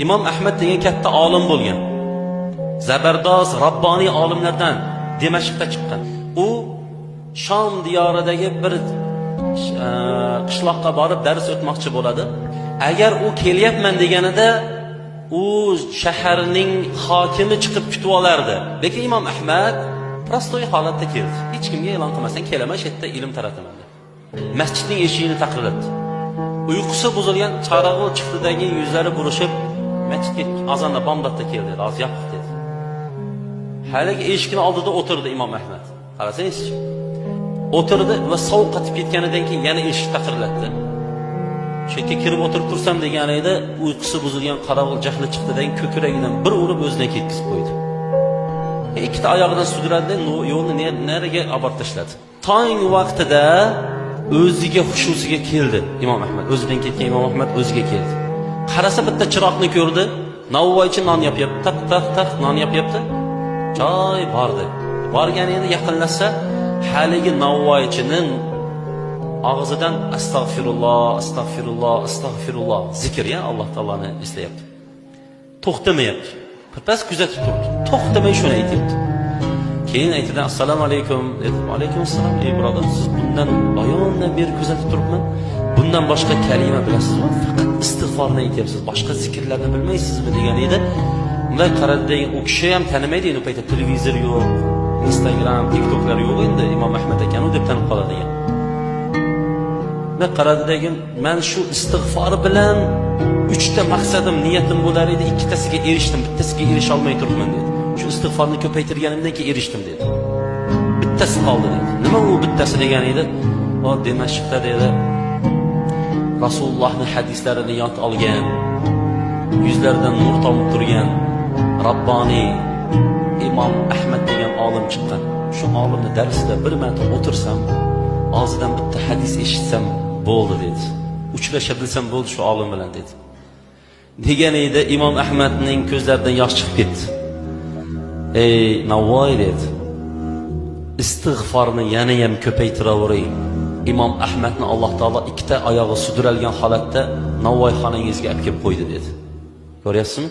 Imom Ahmad degan katta olim bo'lgan. Zabardoz robboniy olimlardan, Dimashqda chiqqan. U Shom diyoridagi bir qishloqqa borib dars o'tmoqchi bo'ladi. Agar u kelyapman deganida, u shaharning hokimi chiqib kutib olardi. Lekin Imom Ahmad простой holatda keldi. Hech kimga e'lon qilmasdan kelaman, shu yerda ilm tarataman deb. Masjidning eshigini taqillatdi. Uyqusi buzilgan charog'i chiqdidagi yuzlari burishib, masjidga azonda bomdodda keldi dedi. Hozir yopiq dedi. Haligi eshikni oldida o'tirdi Imom Ahmad. Qarasangizchi. O'tirdi va sovuq qatib ketganidan keyin yana eshik taqirlatdi. Shu yerga kirib o'tirib tursam degan edi, uyqusi buzilgan qorovul jahli chiqdidan ko'kragidan bir urib o'zidan ketkizib qo'ydi. Ikkita oyog'idan sudradi, yo'lni nariga olib borib tashladi. Tong vaqtida o'ziga, hushusiga keldi Imom Ahmad. O'zidan ketgan Imom Ahmad o'ziga keldi. Qarasa, bitta chiroqni ko'rdi. Novvoychi non yopyapti. Taq taq taq non yopyapti. Joy bordi. Borgan endi yaqinlashsa, haligi novvoychining og'zidan astag'firulloh, astag'firulloh, astag'firulloh zikr, ya Alloh taoloni eslayapti. To'xtamayapti. Birpas kuzatib turdi. To'xtamay shuni aytyapti. Keyin aytdi: "Assalomu alaykum" dedi. "Alaykum assalom, ey birodar, siz bundan bayondan beri kuzatib turibman. Bundan boshqa kalima bilasizmi? Faqat istig'forni aytyapsiz, boshqa zikrlarni bilmaysizmi?" degan edi. Bunday qaradi, u kishi ham tanimaydi endi, u paytda televizor yo'q, Instagram, TikToklar yo'q endi, Imom Ahmad ekan u deb tanib qoladigan. Bunday qaradi degan, "Men shu istig'for bilan uchta maqsadim, niyatim bo'lar edi, ikkitasiga erishdim, bittasiga erisha olmay turibman" dedi. "Shu istig'forni ko'paytirganimdan keyin erishdim" dedi. "Bittasi qoldi" dedi. "Nima u bittasi?" degan edi. "O Dimashqda" dedi, "Rasulullohni hadislarini yod olgan, yuzlaridan nur tomib turgan Rabboniy Imom Ahmad degan olim chiqqan. Shu olimni darsida bir marta o'tirsam, og'zidan bitta hadis eshitsam bo'ldi" dedi. "Uchrasha bilsam bo'ldi shu olim bilan" dedi. Degan edi, Imom Ahmadning ko'zlaridan yosh chiqib ketdi. "Ey Navoiy" dedi. "Istig'forni yana ham ko'paytiravering. Imom Ahmadni Alloh taolo ikkita oyog'i sudralgan holatda novvoyxonangizga olib kelib qo'ydi" dedi. Ko'ryapsizmi?